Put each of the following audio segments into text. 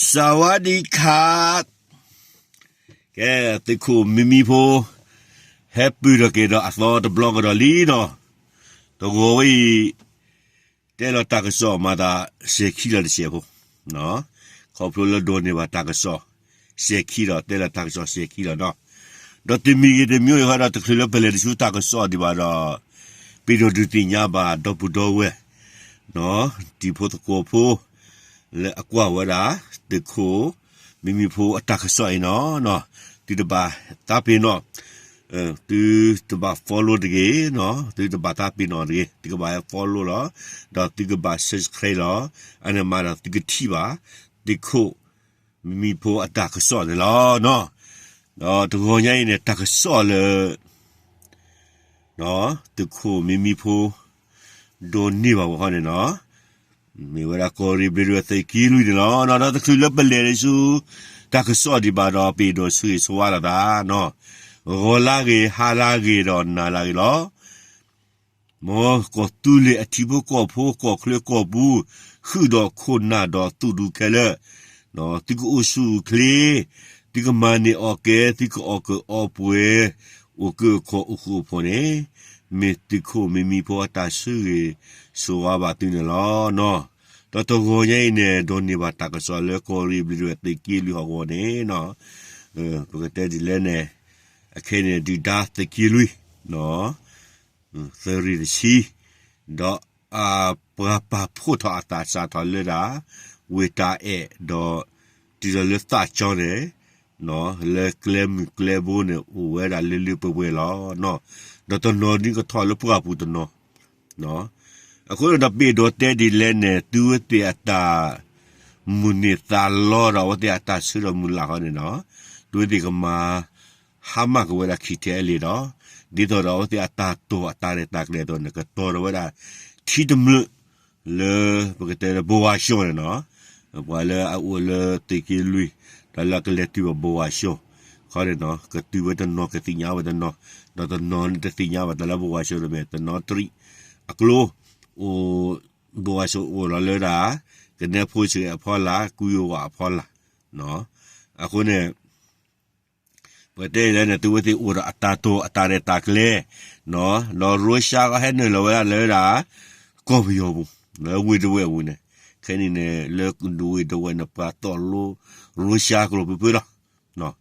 สวัสดีค่ะ ကဲ သုးခိၣ်မံမံဖိ ဟဲပၢၢ်ထီၣ်က့ၤဒီးအသီတဘျီကဒီးလံနီၤ. တဂီၤဝဲအံၤ တဲလီၤတၢ်ကစီၣ်မၤသး စဲၤခံလီၤတစဲးဖိ, ခီဖျိလၢဒိးန့ၢ်ဘၣ်တၢ်ကစီၣ် စဲၤခံလီၤ တဲလီၤတၢ်ကစီၣ်စဲၤခံလီၤနီၤ. ဒီးတမံၤဂ့ၤတမံၤဂ့ၤဃီဒီး တချုးလၢပလဲၤတဆူတၢ်ကစီၣ်ဒံးဘၣ်ဒီး ပ့ၤဒိၣ်ဒုးသ့ၣ်ညါဘၣ်ဒီပုၢ်ဒီဝဲၢ် တံၤဖိသကိးဖိ လၢအကွၢ်ဝဲဒၣ် သုးခိၣ်မံမံဖိအတၢ်ကစီၣ်အံၤနီၤ, သုတဘၣ်သးပ့ၤနီၣ်, သုတဘၣ် follow တဂ့ၤ, သုတဘၣ်သးပ့ၤနီၣ်တဂ့ၤ, သုကဘၣ် follow လီၤ, ဒီးသုကဘၣ် subscribe လီၤ. အန့ၣ်မးဒီးသုကထံၣ်ဘၣ် သုးခိၣ်မံမံဖိအတၢ်ကစီၣ်န့ၣ်လီၤ. ဒီးတဂီၤညါအံၤန့ၣ် တၢ်ကစီၣ်လၢ သုးခိၣ်မံမံဖိ ဒိးန့ၢ်ဘၣ်ဝဲဃီန့ၣ်နီၤ, မ့ၢ်ဝဲဒၣ်ကီၢ်ရ့ၣ်ဘျ့းဒဝဲၢ်သုးက့လွံၢ်န့ၣ်လီၤ. ဒီးတချုးလၢပလဲၤတဆူ တၢ်ကစီၣ်ဒံးဘၣ်ဒီး ပ့ၤဒိၣ်ဆိၣ်ဂ့ၤဆိၣ်ဝါလိာ်သးနီၤ, ဂီၤလၢဂ့ၤ ဟါလၢဂ့ၤဒီးနၤလၢဂ့ၤလီၤ. မ်ကီၢ်သူလ့ၤအထံဖိကီၢ်ဖိ ကီၢ်ချၢကီၢ်ပူၤ ဃုာ်ဒီးခိၣ်နၢ်ဒီးသုးဒူခဲလၢာ်, သုကအိၣ်ဆူၣ်အိၣ်ချ့, သုကမၤန့ၢ်အီၣ်ကဲ သုကအီၣ်ကၢအီပှဲၤ အိၣ်ကၢအခီၣ်အိၣ်ဃူအိၣ်ဖိးန့ၣ်, မ့ၢ်သုးခိၣ်မံမံဖိအတၢ်ဆိၣ်ဂ့ၤဆိၣ်ဝါဘၣ်သုန့ၣ်လီၤ. ဒီးတဂီၤညါအံၤန့ၣ် ဒိးန့ၢ်ဘၣ်တၢ်ကစီၣ်လၢကီၢ်ရ့ၣ်ဘျ့းဒဝဲၢ်သုးက့လွံၢ်ဟီၣ်ကဝီၤန့ၣ်, ပကတဲဒ်လဲၣ်န့ၣ်, အခဲအံၤန့ၣ် ဒုၣ်ဒါသုးက့လွံၢ် သုးရ့ၣ်တဆံ, ဒီးအပှၤပာ်ဖှိၣ်ထီၣ်အသးစးထီၣ်လၢဒၣ် ဝ့ၢ်တၢ်အဲၣ်ဒီး တုၤဒီးလၢသးကၠီန့ၣ်, လၢကျဲမုၢ်ကျဲဘိန့ၣ် အိၣ်ဝဲဒၣ်လၢလၢပှဲၤပှဲၤလီၤ. ဒီးတနီၤဒုကထီၣ်လၢပှၢ်ပူၤတနီၤ အဃိန့ၣ်ဒီးပ့ၤဒိၣ်တဲဒ်လဲၣ်န့ၣ် သုဝဲသ့ၣ်အတၢ်မုၢ်န့ၢ်သးလီဒီး အဝဲသ့ၣ်အတၢ်ဆၢထီၣ်မုၢ်လၢ်ဃီန့ၣ်နီၤ, သုဝဲသ့ၣ်ကမၤ ဟါမၢ်က့ၤဝဲဒၣ် ခံထံအဲလ့ၣ်ဒီး, ဒ်သိးဒီးအဝဲသ့ၣ်အတၢ်တိာ်အတၢ်ရဲၣ်တၢ်ကျဲၤအသိးန့ၣ် ကတီၤထီၣ်ဝဲဒၣ် ထံတမျၢၢ် လၢပကတဲလၢဘိဝါၡိန့ၣ်နီၤ, ပှၤလၢအအိၣ်လၢသုးက့လွံၢ် ဒီးလၢအကလဲၤတုၤဘၣ်ဘိဝါၡိ ခီန့ၣ်နီၤ, ကတုၤဝဲတနီၤကသ့ၣ်ညါဝဲတနီၤ, ဒီးတနီၤန့ၣ်တသ့ၣ်ညါဘၣ်တၢ်လၢဘိဝါၡိန့ၣ်မ့ၢ် တနီသရံၣ်အကျိ အိၣ် ဘိဝါၡိအိၣ်လီၤလၢဒၣ် ကနဲဖိစ့ၢ်ကီးအဖီလာ် ကွံဝၤအဖီလာ်, အဃိန့ၣ် ပတဲလဲၣ်န့ၣ် သုဝဲသ့ၣ်အိၣ်ဒီးအတၢ်တိာ်အတၢ်ရဲၣ်တၢ်ကျဲၤ, ဒီးရူၤၡါကဟဲနုာ်လီၤဝဲဒၣ်လၢဒၣ် ကီၢ်ပယီၤပူၤ လၢဝ့ၢ်ဒဝဲၢ်အပူၤန့ၣ်, ခဲနံၣ်န့ၣ် လၢဝ့ၢ်ဒဝဲၢ်န့ၣ် ပှၤတီၢ်လိ ရူၤၡါကလိာ်ဖုဖုလီၤ.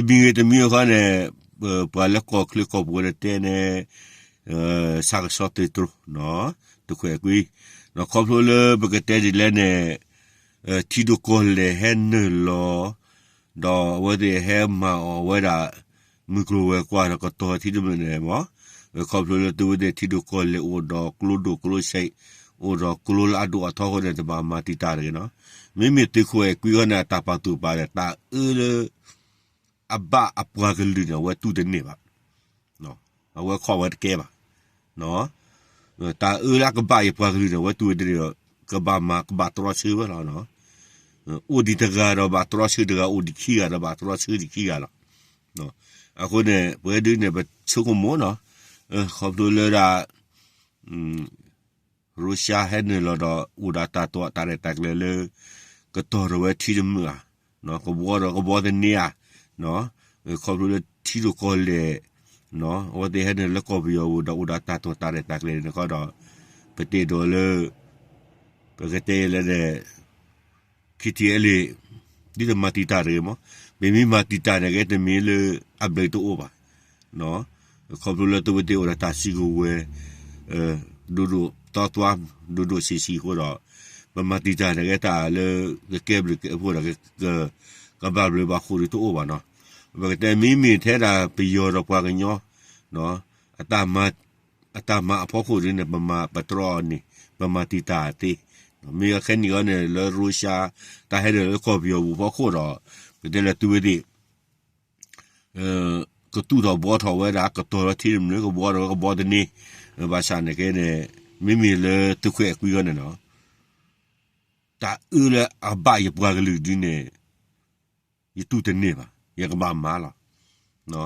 တမံၤဂ့ၤတမံၤဂ့ၤဃီန့ၣ် ပှၤလၢကီၢ်ချၢကီၢ်ပူၤန့ၣ်တဲန့ၣ် ဆၣ်ကဆီသုးတြိၤ သုးခိၣ်အဲၣ်ကွံ, ခီဖျိလၢပကတဲဒ်လဲၣ်န့ၣ် ထံဒိၣ်ကီၢ်လဲၢ်ဟဲနုာ်လီၤ ဒီးအဝဲသ့ၣ်ဟဲမၤအီၣ်ဝဲဒၣ် မုၢ်ကျိၤဝဲၤကွာ်ဒီးကတီၤထံတမုာ်န့ၣ်မ့ၢ်, ခီဖျိလၢသုဝဲသ့ၣ်ထံဒိၣ်ကီၢ်လဲၢ်အိၣ်ဒီးကျိဒိၣ်ကျိဆံး အိၣ်ဒီးကျိလၢအဒိၣ်အထီအဃိန့ၣ် တဘၣ်မၤတံာ်တာ်တဂ့ၤနီၤ. မ့မ့ၢ်သုးခိၣ်အဲၣ်ကွံဃီန့ၣ် အတၢ်ပာ်သူၣ်ပာ်သး တၢ်အၢလၢ အဘၣ်အပှၤကလုာ်န့ၣ် အဝဲတူၢ်တန့ၢ်ဘၣ်, အဝဲခီၣ်ဝဲတကဲဘၣ်. တၢ်အၢလၢအကဘၣ်ယပှၤကလုာ်န့ၣ် အဝဲတူၢ်ဝဲတန့ၢ်ဒီး ကဘၣ်မၤကဘၣ်တြီဆၢဝဲလီၤ. အိၣ်ဒံးတဂၤဒီးဘၣ်တြီဆၢတဂၤ, အိၣ်ဒံးခံဂၤဒီးဘၣ်တြီဆၢဒံးခံဂၤလီၤ. အဃိန့ၣ် ပဝဲဒုန့ၣ် ပဆိကမိၣ်နီၤ, ခီဖျိလၢဒၣ် ရူၤၡါဟဲနုာ်လီၤဒီး အိၣ်ဒီးတၢ်တိာ်တၢ်ရဲၣ်တၢ်ကျဲၤလၢ ကတီၤထီၣ်ဝဲထံတမုာ်ဧါ, ကဘှီဒီးကဘှီသန့ဧါ, ခီဖျိလၢထံဒိၣ်ကီၢ်လဲၢ် အဝဲသ့ၣ်ဟဲနုာ်လၢကီၢ်ပယီၤပူၤဒီးအိၣ်ဒီးတၢ်တိာ်တၢ်ရဲၣ်တၢ်ကျဲၤန့ၣ်ဃီဒီး ပတဲဒိးလၢ ပကတဲလဲၣ်န့ၣ် ခံထံအဲလ့ၣ် ဒ်တမၤတံာ်တာ်တဂ့ၤမး, မ့မ့ၢ်မၤတံာ်တာ်န့ၣ် ကဲတမ့ၢ်လၢအဘျုးတအိၣ်ဘၣ်. ခီဖျိလၢသုဝဲသ့ၣ်အိၣ်ဒီးတၢ်စုကဝဲၤ ဒိၣ်ဒိၣ်သီသွါ ဒိၣ်ဒိၣ်ဆံးဆံးအဃိဒီး ပမၤတံာ်တာ်န့ၣ် ကဲတၢ်လၢကကဲဘျုးကဲဖှိၣ်ဒီး ကဘၣ်ဘျုးဘၣ်ဖှိၣ်ဒ်တအိၣ်ဘၣ်နီၤ. ပကတဲမ့မ့ၢ်ထဲဒၣ်ပယီၤဒီးပှၤကညီ အတၢ်မၤအဖီခိၣ်ဒ်န့ၣ် ပမၤပတြီအီၤန့ၣ် ပမၤတံာ်တာ်သ့, မ့ၢ်အခဲနံၣ်အံၤန့ၣ် လၢရူၤၡါ တၢ်ဟဲနုာ်လၢကီၢ်ပယီၤပူၤဖီခိၣ်ဒီး ပတဲလၢသုဝဲသ့ၣ် ကသူၣ်ထီၣ်ဘှီထီၣ်ဝဲဒၣ် ကတီၤလၢထံတမုာ် ကဘှီထီၣ်ဝဲကဘှီသန့, ဘၣ်ဆၣ်န့ၣ်ကဲန့ၣ် မ့မ့ၢ်လၢသုးခိၣ်အဲၣ်ကွံဃီန့ၣ်နီၤ တၢ်အၢလၢအဘၣ်ယပှၤကလုာ်ဒ်န့ၣ် ယတူၢ်တန့ၢ်ဘၣ်, ယကဘၣ်မၤလီၤ.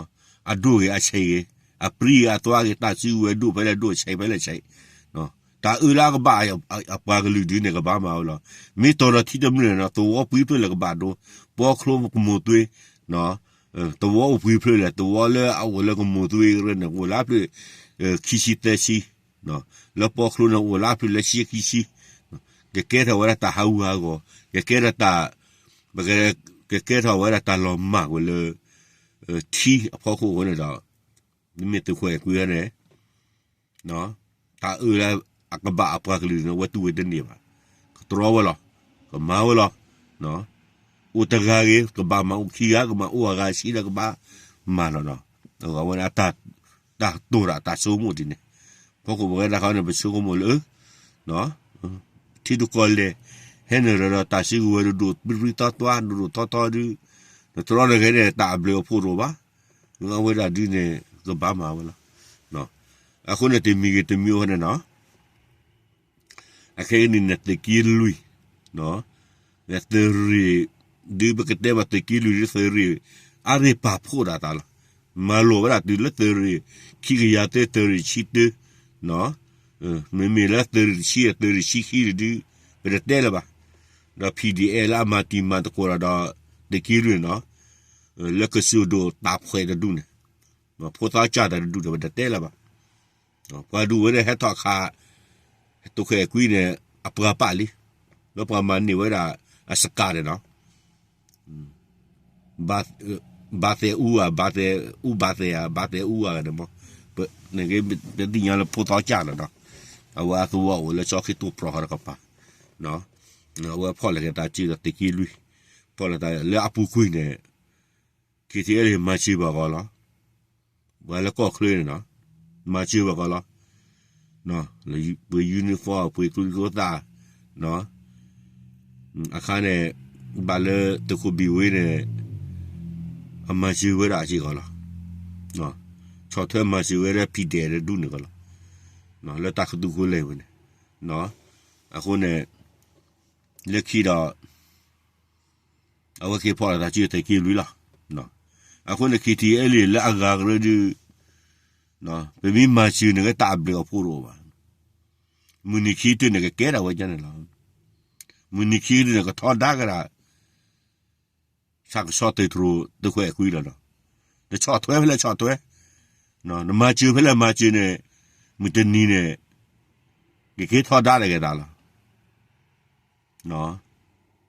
အဒိၣ်ဂ့ၤအဆံးဂ့ၤ, အပြံဂ့ၤအသွါဂ့ၤ, တၢ်စုကဝဲၤဒိၣ်ဖဲလဲၣ်ဒိၣ်ဆံးဖဲလဲၣ်ဆံး, တၢ်အၢလၢအကဘၣ်အပှၤကလုာ်ဒုန့ၣ် ကဘၣ်မၤဝဲလီၤ. မ့ၢ်တီၤဒီးထံတမုာ်န့ၣ်နီၤ သဝီပှံဖျၢၣ်လၢကဘၣ်ဒိ, ပီချိကမိၢ်သွ့, သဝီအိၣ်ပှံဖျၢၣ်လဲၣ်, သဝီလၢအအိၣ်လၢကမိၢ်သွ့ကရၢန့ၣ် အိၣ်လၢအဖျၢၣ် ခံဆံသၢဆံ, လၢပီချိန့ၣ်အိၣ်လၢအဖျၢၣ်လၢဆံခံဆံ, ကကဲထီၣ်ဝဲဒၣ်တၢ်ဟးဂူာ်ဟးဂီၤ, ကကဲထီၣ်တၢ်, ပက, ကကဲထီၣ်ဝဲဒၣ်တၢ်လီၤမၢ်ဝဲလၢ ထံအဖီခိၣ်အဃိန့ၣ်ဒီး မ့မ့ၢ်သုးခိၣ်အဲၣ်ကွံန့ၣ် တၢ်အၢလၢအကဘၣ်အပှၤကလုာ်န့ၣ် အဝဲတူၢ်ဝဲတန့ၢ်ဘၣ်. ကတြီဝဲလီၤ, ကမၤဝဲလီၤ. အိၣ်တဂၤဂ့ၤ ကဘၣ်မၤအိၣ်ခံဂၤ ကဘၣ်အိၣ်အဂၤဆံဒီးကဘၣ်မၤလီၤနီၤ. အဝဲဒၣ်တၢ်တိာ်တၢ် တၢ်ဆိကမိၣ်ဒ်န့ၣ်, ဖီခိၣ်ပဝဲဒၣ်ခီန့ၣ် ပဆိကမိၣ်လၢ ထံဒိၣ်ကီၢ်လဲၢ် ဟဲနုာ်ဒီးတၢ်စုကဝဲၤဒိၣ်ဒိၣ် ပြံပြံသီသီ ဒိၣ်ဒိၣ်ထီထီဒု, တတြီန့ၣ်ဂ့ၤန့ၣ် တၢ်အဘျုးအဖှိၣ်တအိၣ်ဘၣ်. အဝဲဒၣ်ဒုန့ၣ် ကဘၣ်မၤဝဲလီၤ. အဃိန့ၣ် တမံၤဂ့ၤတမံၤအိၣ်န့ၣ်နီၤ အခဲကနံၣ်န့ၣ် သုးက့လွံၢ်, သုးရ့ၣ်, ဒုပကတဲဘၣ်သုးက့လွံၢ်ဒု သုးရ့ၣ် အါရ့ၣ်ပာ်ဖှိၣ်ဒၣ်တၢ်လီၤ. မၤလိာ်ဝဲဒၣ်တုၤလၢသုးရ့ၣ် ခံကယၤသၢ သုးရ့ၣ်ဆံတၢ, မ့မ့ၢ်လၢသုးရ့ၣ်တဆံ သုးရ့ၣ်ဆံခံတဒု ပတတဲလၢၤဘၣ်. ဒီး PDF လၢအမၤတံၤမၤသကိးဒီး သုးက့လွံၢ်န့ၣ်နီၤ, လၢကစၢၢ်ဒိၣ်တၢ်ဖှဲးတဒူၣ်န့ၣ်, ဖိသီကၢ်တၢ်တဒူၣ်ဒီး ပတတဲလၢၤဘၣ်. ပှၤဒူၣ်ဝဲန့ၣ် ဟဲထီၣ်ခး သုးခိၣ်အဲၣ်ကွံန့ၣ် အပှၤပာ်လံ, လၢပှၤမၤန့ၢ်ဝဲဒၣ်အစကၤန့ၣ်နီၤ, ဘၣ်သဲအူဧါ, ဘၣ်သဲအူဘၣ်သဲဧါ, ဘၣ်သဲအူဧါန့ၣ်မ့ၢ်, ပသ့ၣ်ညါလၢဖိသီကၢ်လီၤနီၤ, အဝဲအသဝီအိၣ်လၢကၠီခံတိၢ်ပြီၤဃီတကပၤ, အဝဲဖီၣ်လဲၤက့ၤတၢ်စုဒီးသုးက့လွံၢ်, ဖီၣ်လဲၤတၢ်လၢအပူၤကွံာ်န့ၣ် ခံထံအဲလ့ၣ်မၤစၢၤဘၣ်ကီးလီၤ. ပှၤလၢကီၢ်ချၢန့ၣ်နီၤ, မၤစၢၤဘၣ်ကီးလီၤ. ပှ့ၤ uniform ပှ့ၤကျိချံကျိသၣ်, အခါန့ၣ် ဘၣ်လၢသုးခိၣ်ဘံၣ်ဝ့န့ၣ် အမၤစၢၤဝဲဒၣ်စ့ၢ်ကီးလီၤ. ဆီၣ်ထွဲမၤစၢၤဝဲဒၣ် PDF တဒူၣ်န့ၣ်ကီးလီၤ. လၢတၢ်ကသူၣ်ကီၢ်လဲၢ်ဝဲန့ၣ်, အဃိန့ၣ် လၢခံဒီး အဝဲက့ၤဖီၣ်လီၤတၢ်စုသုးက့လွံၢ်လီၤ. အဃိန့ၣ် ခံထံအဲလ့ၣ်လၢအဂၤကရၢဒုး, ပမ့ၢ်မၤစၢၤန့ၣ် တၢ်အဘျုးအဖှိၣ်တအိၣ်ဘၣ်. မုၢ်နံၤခံကတၢၢ်န့ၣ် ကကဲဒၣ်ဝဲဒ်န့ၣ်လီၤ. မုၢ်နံၤခံကတၢၢ်န့ၣ် ကထီဒါက့ၤဒၣ် ဆၣ်ကဆီသုးတြိၤသုးခိၣ်အဲၣ်ကွံလီၤနီၤ. နဆီၣ်ထွဲဖဲလဲၣ်ဆီၣ်ထွဲ, နမၤစၢၤဖဲလဲၣ်မၤစၢၤန့ၣ်, မုၢ်တနံၤန့ၣ် ကက့ၤထီဒါက့ၤတၢ်လီၤ.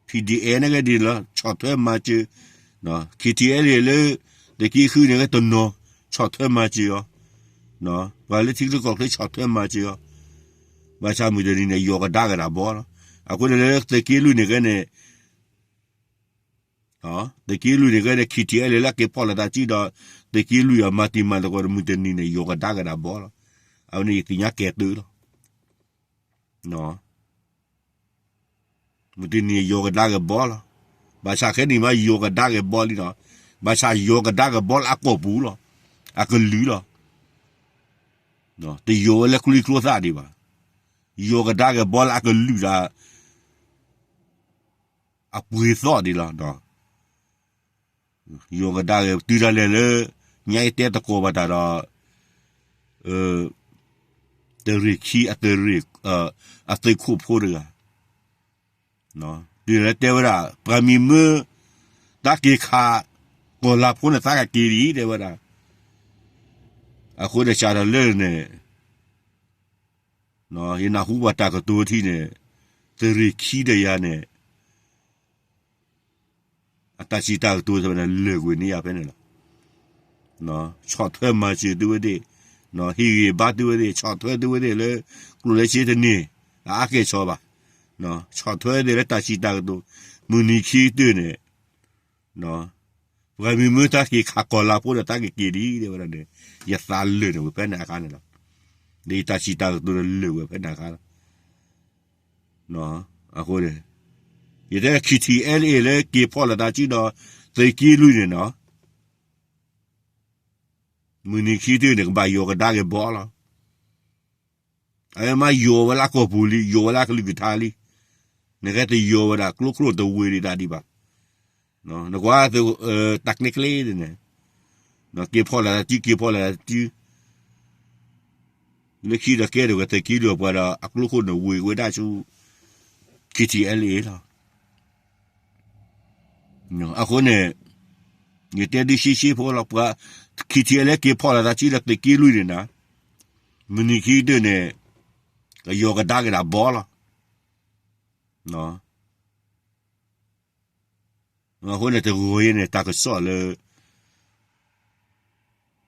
PDF န့ၣ်ဂ့ၤဒ်န့ၣ်လီၤ, ဆီၣ်ထွဲမၤစၢၤ, ခံထံအဲလ့ၣ်လၢ သုးက့ဃုန့ၣ်ဂ့ၤတနီၤ, ဆီၣ်ထွဲမၤစၢၤအီၤ, ပှၤလၢထံချၢကီၢ်ချၢဆီၣ်ထွဲမၤစၢၤအီၤ, ဘၣ်ဆၣ်မုၢ်တနံၤန့ၣ် ယိၤကဒါက့ၤတၢ်ဘီလီၤ. အဃိန့ၣ်လၢသုးက့လွံၢ်န့ၣ်ဂ့ၤန့ၣ် သုးက့လွံၢ်န့ၣ်ဂ့ၤန့ၣ် ခံထံအဲလ့ၣ်လၢက့ၤဖီၣ်လီၤတၢ်စုဒီး သုးက့လွံၢ်အမၤတံၤမၤသကိးန့ၣ် မုၢ်တနံၤန့ၣ် ယိၤကဒါက့ၤတၢ်ဘီလီၤ. အဝဲန့ၣ်ယသ့ၣ်ညါကဲသုးလီၤ. မုၢ်တနံၤယိၤကဒါက့ၤဘီလီၤ. ဘၣ်ဆၣ်ခဲနံၣ်မးယိၤကဒါက့ၤဘီလံနီၤ, ဘၣ်ဆၣ်ယိၤကဒါက့ၤဘီလၢအကီၢ်ပူၤလီၤ, အကလုာ်လီၤ. တယိၤဝဲလၢကျိချံကျိသၣ်ဒံးဘၣ်, ယိၤကဒါက့ၤဘီလၢအကလုာ်ဒီး အပှ့ၤသီၣ်ဒံးလီၤ. ယိၤကဒါက့ၤတုၤဒၣ်လဲာ်လၢ ညါအံၤတဲသကိးဘၣ်တၢ်ဒီး သုးရ့ၣ်ခံအသုးရ့ၣ် အသုးခိၣ်ဖိတဂၤ, တုၤလၢတဲဝဲဒၣ် ပှၤမံၤမၢ တၢ်က့ၤခး ကီၢ်လၤဖိန့ၣ် သးကက့ၤဒံး တဲဝဲဒၣ်, အဃိန့ၣ် စးထီၣ်လၢန့ၣ် ယနၢ်ဟူပှၤတၢ်ကတိၤထံန့ၣ် သုးရ့ၣ်ခံဒီးယၤန့ၣ် အတၢ်စံးတၢ်ကတိၤတဖၣ်န့ၣ် လၢာ်ကွံာ်န့ၢ်ယၤဖဲန့ၣ်လီၤ. ဆီၣ်ထွဲမၤစၢၤသုဝဲသ့ၣ်, ဟ့ၣ်ဂံၢ်ဘါသုဝဲသ့ၣ်, ဆီၣ်ထွဲသုဝဲသ့ၣ်လၢ ကျိၣ်လၢစ့တန့ၢ် အအါကဲၣ်ဆိးဘၣ်, ဆီၣ်ထွဲသ့ၣ်လၢတၢ်စံးတၢ်ကတိၤ, မုၢ်နံၤခံကတၢၢ်န့ၣ် ပှၤမံၤမၢတၢ်က့ၤခးကီၢ်လၤဖိဒီးတၢ်ကက့ၤဒံး တဲဝဲဒၣ်န့ၣ်, ယသးလၢာ်န့ၣ်ဝဲဖဲန့ၣ်အခါန့ၣ်လီၤ. ဒီးယတၢ်စံးတၢ်ကတိၤန့ၣ်လၢာ်ဝဲဖဲန့ၣ်အခါလီၤ. အဃိန့ၣ် ယတဲ ခံထံအဲလ့ၣ်လၢက့ၤဖီၣ်လီၤတၢ်စုဒီး သုးက့လွံၢ်န့ၣ်နီၤ, မုၢ်နံၤခံကတၢၢ်န့ၣ် ကဘၣ်ယိၤကဒါက့ၤဘီလီၤ. အဝဲမ့ၢ်ယိၤဝဲလၢအကီၢ်ပူၤလံ, ယိၤဝဲလၢအကလုၢ်ကထါလံ, နကဲတယိၤဝဲဒၣ်ကျိချံတဝ့ၤဒံးတၢ်ဒံးဘၣ်. နကွၢ် တၢ်ကျ့ကျ့န့ၣ်, က့ၤဖီၣ်လီၤတၢ်စု က့ၤဖီၣ်လီၤတၢ်စု လၢခံဒီးကဲထီၣ်ဝဲသုးက့လွံၢ်အပှၤဒီး အကျိခိၣ်န့ၣ်ဝ့ၤဝဲဒၣ်ဆူ K T L A လီၤ. အဃိန့ၣ် ယတဲဒုးရှဲရှဲဖိလီၤ ပှၤ K T L A က့ၤဖီၣ်လီၤသးဆံဒီးသုးက့လွံၢ်န့ၣ်နၤ, မုၢ်နံၤခံကတၢၢ်န့ၣ် ကယီၤကဒါက့ၤဒၣ်ဘီလီၤ. အဃိန့ၣ် တဂီၤအံၤန့ၣ် တၢ်ကစီၣ်လၢ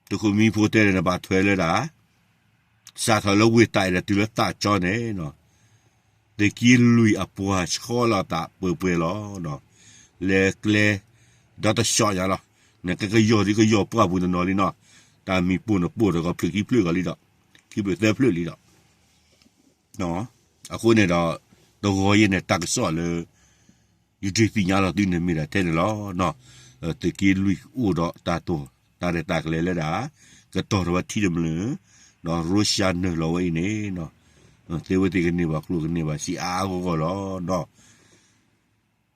သုးခိၣ်မံဖိတဲန့ၣ် နဘၣ်ထွဲလၢဒၣ် စးထီၣ်လၢဝ့ၢ်တၢ်အဲၣ်ဒီးတုၤလၢတၢ်ကၠီန့ၣ် သုးက့လွံၢ်အပှၤဆှီလီၤသးပှဲၤပှဲၤလီၤ. လဲၤကျဲ ဒီတစီၣ်ညါလီၤ. နကကယီၤဒ်ကယီၤပှၢ်ပူၤတနီၤလံနီၤ, တၢ်မံၤပိၢ်နပိၢ်ဒီးကဖျၢၣ်ခံဖျၢၣ်ဂီၤလံဒီး ခံဖျၢၣ်သၢဖျၢၣ်လံဒီး အဃိန့ၣ်ဒီး တဂီၤအံၤန့ၣ် တၢ်ကစီၣ်လၢ ယဒုးသ့ၣ်ညါလီၤသုန့ၣ်မ့ၢ်ဒၣ်ထဲန့ၣ်လီၤ. သုးက့လွံၢ်အိၣ်ဒီးတၢ်တိာ် တၢ်ရဲၣ်တၢ်ကျဲၤလၢဒၣ် ကတီၢ်ထီၣ်ဝဲထံတမျၢၢ် ဒီးရၢၡါနုာ်လီၤဝဲအံၤန့ၣ် သုဝဲသ့ၣ်ကန့ၢ်ဘၣ်ကျိၣ်ကန့ၢ်ဘၣ်စ့အါအါဂီၢ်ဂီၢ်လီၤ.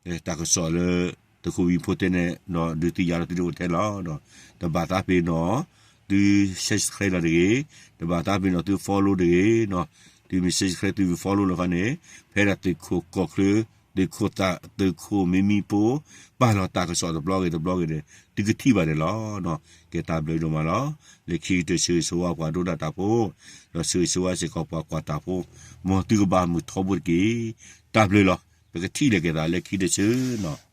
တၢ်ကစီၣ်လၢ သုးခိၣ်မံဖိတဲန့ၣ် ဒုးသ့ၣ်ညါလီၤသုတအိၣ်ထဲလီၤ. တဘၣ်သးပ့ၤနီၣ် သု subscribe လီၤတဂ့ၤ, တဘၣ်သးပ့ၤနီၣ်သု follow တဂ့ၤနီၤ. သုမ့ၢ် subscribe သုမ့ၢ် follow လီၤခီန့ၣ် ဖဲဒၣ်သုးခိၣ်ကီၢ်ချၢ သုးခိၣ်သး သုးခိၣ်မံမံဖိ ပာ်လီၤတၢ်ကစီၣ်တဘျီဂ့ၤတဘျီဂ့ၤန့ၣ် သုကထံၣ်ဘၣ်န့ၣ်လီၤ. ကဲတၢ်ဘျုးဒိၣ်မးလီၤ. လၢခံကတၢၢ်ဆၢဂ့ၤဆၢဝါပှၤဒိၣ်တၢ်တၢ်ဖိ ဒီးဆၢဂ့ၤဆၢဝါစ့ၢ်ကီးပှၤကွၢ်တၢ်ဖိ, မ်သုကဘၣ်မုာ်ထီဘိတက့ၢ်. တၢ်ဘျုးလီၤ. ပကထံၣ်လိာ်က့ၤသးလၢခံကတၢၢ်ဆၢနီၤ.